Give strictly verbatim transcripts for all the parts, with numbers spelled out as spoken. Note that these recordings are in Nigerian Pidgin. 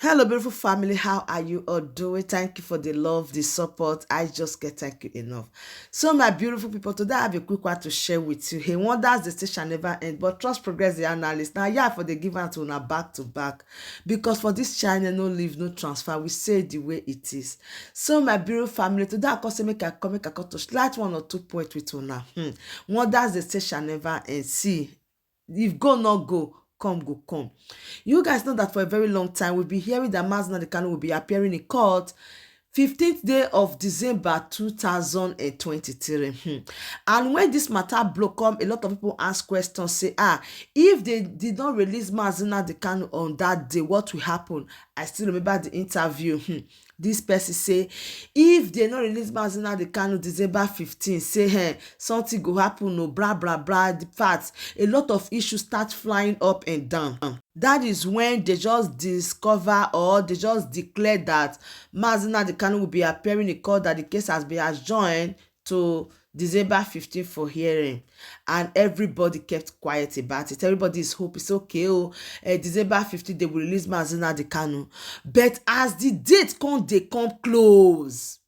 Hello, beautiful family. How are you all doing? Thank you for the love, the support. I just can't thank you enough. So, my beautiful people, today I have a quick one to share with you. Hey, wonders they say shall never end, but trust progress the analyst. Now, yeah, for the give out to una back to back, because for this channel, no leave, no transfer. We say the way it is. So, my beautiful family, today I come say make I come, make I come touch light one or two point with una. Hmm. Wonders they say shall never end. See, if go not go, come go come. You guys know that for a very long time we've been hearing that Mazi Nnamdi Kanu will be appearing in court fifteenth day of December two thousand and twenty-three. Hmm. And when this matter blow come, a lot of people ask questions, say, ah, if they did not release Mazi Nnamdi Kanu on that day, what will happen? I still remember the interview. Hmm. This person say, if they not release Mazi Nnamdi Kanu December fifteen, say, hey, something go happen, no, blah, blah, blah. The fact, a lot of issues start flying up and down. That is when they just discover or they just declare that Mazi Nnamdi Kanu will be appearing in court, that the case has been adjourned to December fifteen for hearing, and everybody kept quiet about it. Everybody is hope it's okay. Oh, uh, December fifteen, they will release Mazi Nnamdi Kanu. But as the date come, they come close.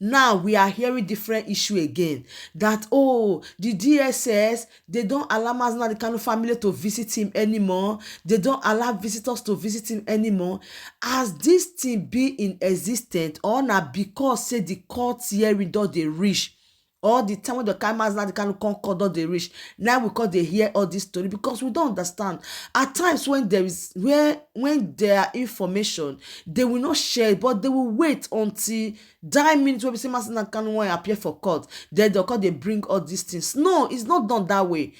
Now we are hearing different issue again. That, oh, the D S S, they don't allow Mazi Nnamdi Kanu family to visit him anymore. They don't allow visitors to visit him anymore. As this thing be in existence, or na because say the court hearing don dey reach, all the time when the carry Mazi Nnamdi Kanu come court don dey reach, now we come dey hear all this story, because we don't understand. At times when there is, where, when there are information, they will not share it, but they will wait until that minute wey be say Mazi Nnamdi Kanu wan appear for court, then they'll come dey bring all these things. No, it's not done that way.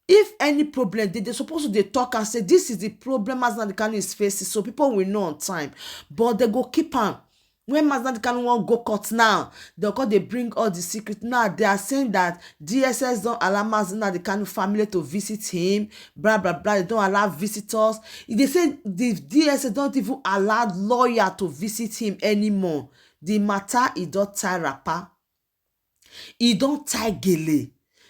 If any problem dey, they supposed to dey talk and say, this is the problem Mazi Nnamdi Kanu is facing, so people will know on time. But they go keep am. When Mazi Nnamdi Kanu wan go court now, they'll come dey bring all the secret. Now they are saying that D S S don't allow Mazi Nnamdi Kanu family to visit him, blah, blah, blah. They don't allow visitors. They say the D S S don't even allow lawyer to visit him anymore. The matter, e don tie wrapper. E don tie gele.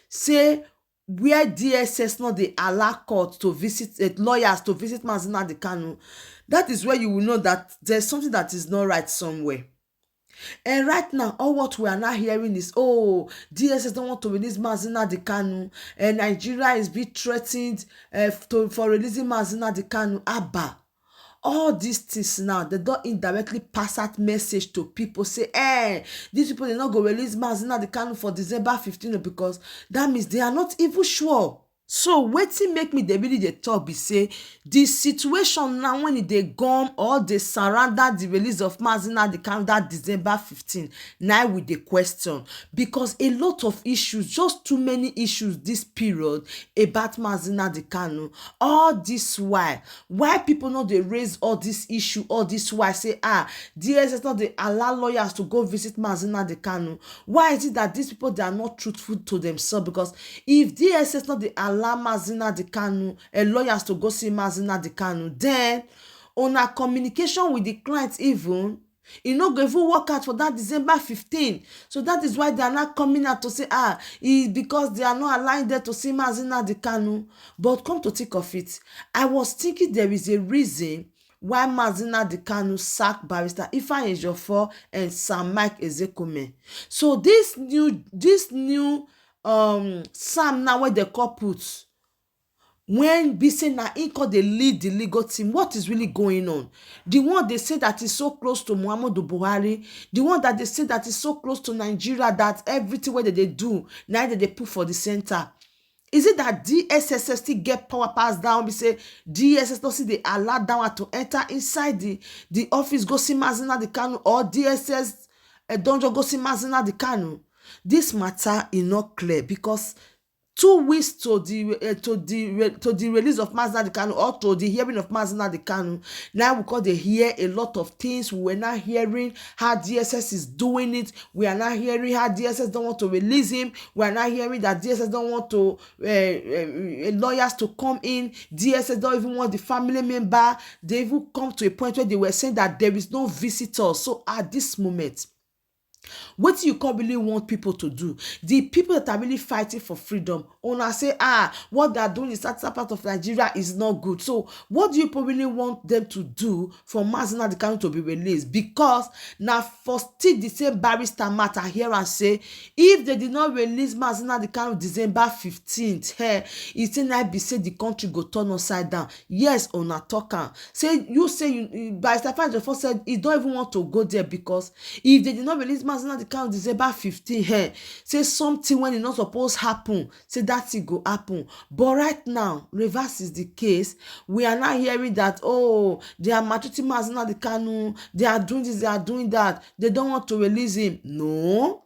Say where D S S no dey allow court to visit, eh, lawyers to visit Mazi Nnamdi Kanu, that is where you will know that there's something that is not right somewhere. And right now, all what we are now hearing is, oh, D S S don't want to release Mazi Nnamdi Kanu, and Nigeria is being threatened, uh, to, for releasing Mazi Nnamdi Kanu. Abba. All these things now, they don't indirectly pass that message to people. Say, eh, these people, they not go release Mazi Nnamdi Kanu for December fifteen, because that means they are not even sure. So wetin make me dey really dey talk be say the situation now, when e dey gum or dey surround that the release of Mazi Nnamdi Kanu that December fifteen, now we dey question, because a lot of issues, just too many issues this period about Mazi Nnamdi Kanu. All this while, why people no dey raise all this issue all this while, say, ah, D S S no dey allow lawyers to go visit Mazi Nnamdi Kanu? Why is it that these people, they are not truthful to themselves? Because if D S S no dey allow Mazi Nnamdi Kanu, eh, lawyers to go see Mazi Nnamdi Kanu, then una communication with the client even, e no go even work out for that December fifteen. So that is why they are not coming out to say, ah, e because they are not allowing them to see Mazi Nnamdi Kanu. But come to think of it, I was thinking there is a reason why Mazi Nnamdi Kanu sack Barrister Ifeanyi Ejiofor and Sir Mike Ezekwueme. So this new, this new, um, Sam now wey they call put, when be say na him come dey lead the legal team, what is really going on? The one they say that is so close to Muhammadu Buhari, the one that they say that is so close to Nigeria, that everything wey they dey do, now they dey put for the center. Is it that D S S still get power pass down? Be say D S S no still dey allow that one to enter inside the, the office, go see Mazi Nnamdi Kanu, or D S S, eh, don just go see Mazi Nnamdi Kanu? This matter is not clear, because two weeks to the, eh, to the re-, to the release of Mazi Nnamdi Kanu, or to the hearing of Mazi Nnamdi Kanu, now we come dey hear a lot of things. We were not hearing how D S S is doing it. We are not hearing how D S S don't want to release him. We are not hearing that D S S don't want to, eh, eh, eh, lawyers to come in. D S S don't even want the family member. They even come to a point where they were saying that there is no visitor. So at this moment, Wetin you come really want people to do? The people that are really fighting for freedom, una say, ah, what they are doing in certain part of Nigeria is not good. So what do you people really want them to do for Mazi Nnamdi Kanu to be released? Because na for still the same barrister matter here and say, if they did not release Mazi Nnamdi Kanu December fifteenth, eh, e say na be say the country go turn upside down. Yes, una talk am. Say you say you, you- Barrister Fine Jofo said he don't even want to go there because if they did not release Mazi Nnamdi Kanu December fifteen, eh, say something when e not suppose happen, say that thing go happen. But right now, reverse is the case. We are now hearing that, oh, they are maltreating Mazi Nnamdi Kanu, they are doing this, they are doing that. They don't want to release him. No.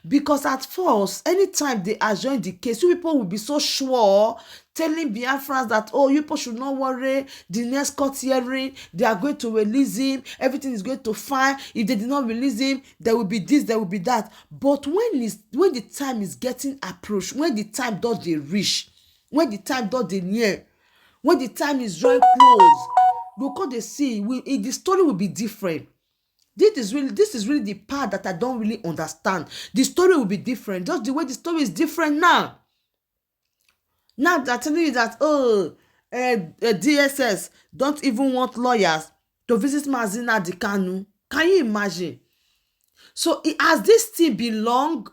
Because at first, anytime they adjourn the case, you people will be so sure, telling Biafrans that, oh, you people should not worry. The next court hearing, they are going to release him. Everything is going to fine. If they did not release him, there will be this, there will be that. But when is when the time is getting approached, when the time does they reach, when the time does they near, when the time is drawing close, you come dey see, we, it, the story will be different. This is really this is really the part that I don't really understand. The story will be different. Just the way the story is different now. Now they're telling you that, oh, uh, uh, D S S don't even want lawyers to visit Mazi Nnamdi Kanu. Can you imagine? So it, has this thing been long?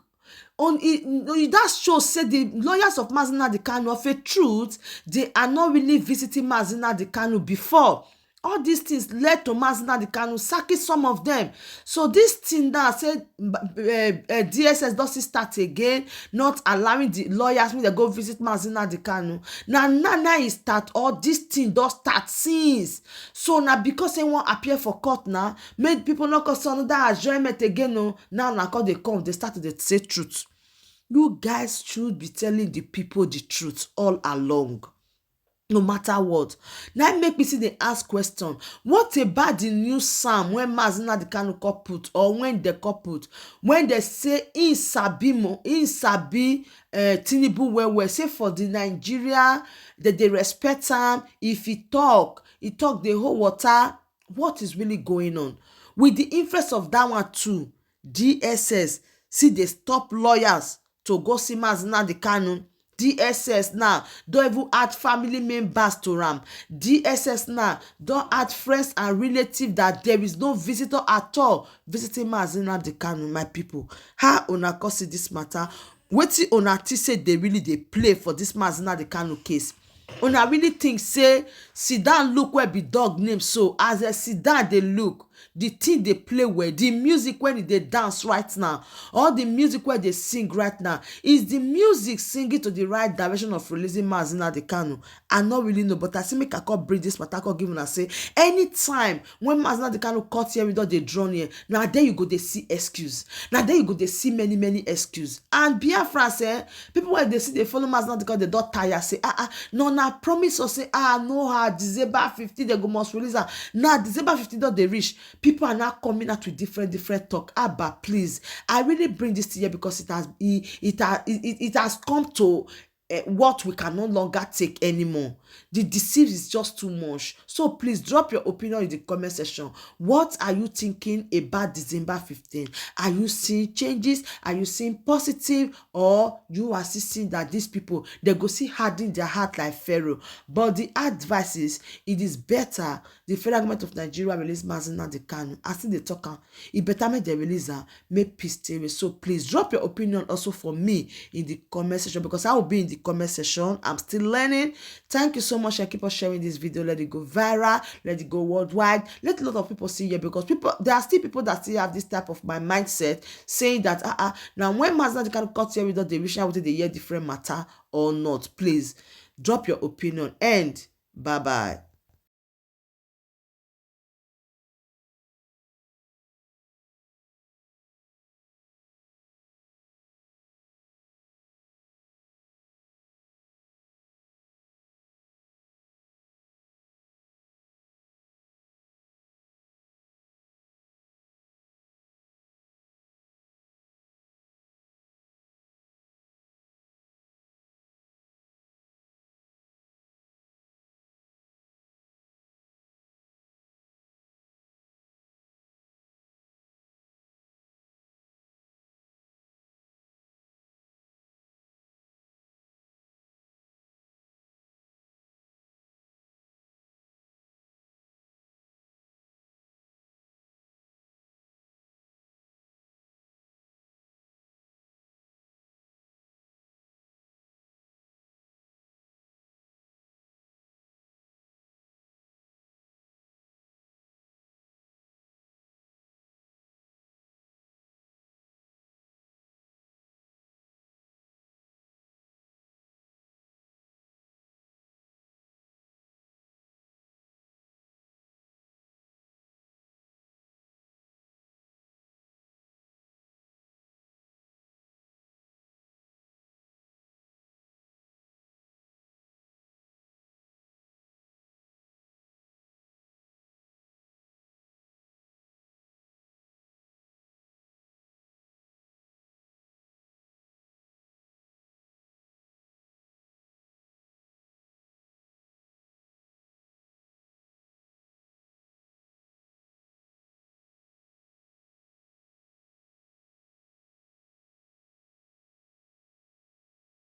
On it, it that shows say the lawyers of Mazi Nnamdi Kanu, of a truth, they are not really visiting Mazi Nnamdi Kanu before. All these things led to Mazi Nnamdi Kanu sacking some of them. So this thing that said uh, uh, D S S doesn't start again, not allowing the lawyers when they go visit Mazi Nnamdi Kanu. Now, now, now it start. All this thing does start since. So now because they won't appear for court now, made people not cause another adjournment again. No, now now call they come, they start to dey say truth. You guys should be telling the people the truth all along. No matter what. Now make me see they ask question. What about the new psalm when Mazi Nnamdi Kanu come put or when they come put? When they say in Sabimo, in Sabi uh, Tinubu well well. Say for the Nigeria that they respect him. If he talk, he talk the whole water. What is really going on? With the influence of that one too, D S S see they stop lawyers to go see Mazi Nnamdi Kanu. D S S now don't even add family members to am. D S S now don't add friends and relatives that there is no visitor at all visiting Mazi Nnamdi Kanu, my people. How una come see this matter? Wetin una think say they really dey play for this Mazi Nnamdi Kanu case? Una really think say sit down look where be dog name so as a sit down they look the thing they play well, the music when they dance right now, all the music where they sing right now is the music singing to the right direction of releasing Mazi Nnamdi Kanu? I not really know, but I see make I come bring this matter come give una say anytime when Mazi Nnamdi Kanu cut here with all the drone here, now there you go they see excuse. Now there you go they see many many excuse. And Biafrans, eh, people where they see they follow Mazi Nnamdi Kanu, they don't tire say ah ah no na promise us say ah no her December fifteen they go must release her. Now December fifteen don't they reach. People are now coming out with different different talk. Abba, please, I really bring this to you because it has it, it has it, it has come to uh, what we can no longer take anymore. The deceit is just too much. So please drop your opinion in the comment section. What are you thinking about December fifteen? Are you seeing changes? Are you seeing positive? Or you are still seeing that these people, they go see harden their heart like Pharaoh? But the advice is, it is better the federal government of Nigeria release Mazi Nnamdi Kanu. I still dey talk am. It better make they release am, make peace stay with. So please drop your opinion also for me in the comment section because I will be in the comment section. I'm still learning. Thank you so much and keep on sharing this video. Let it go viral. Let it go worldwide. Let a lot of people see here because people there are still people that still have this type of my mindset saying that ah ah now when Mazi Nnamdi Kanu cut here we don't they wish I would they hear different matter or not. Please drop your opinion and bye bye.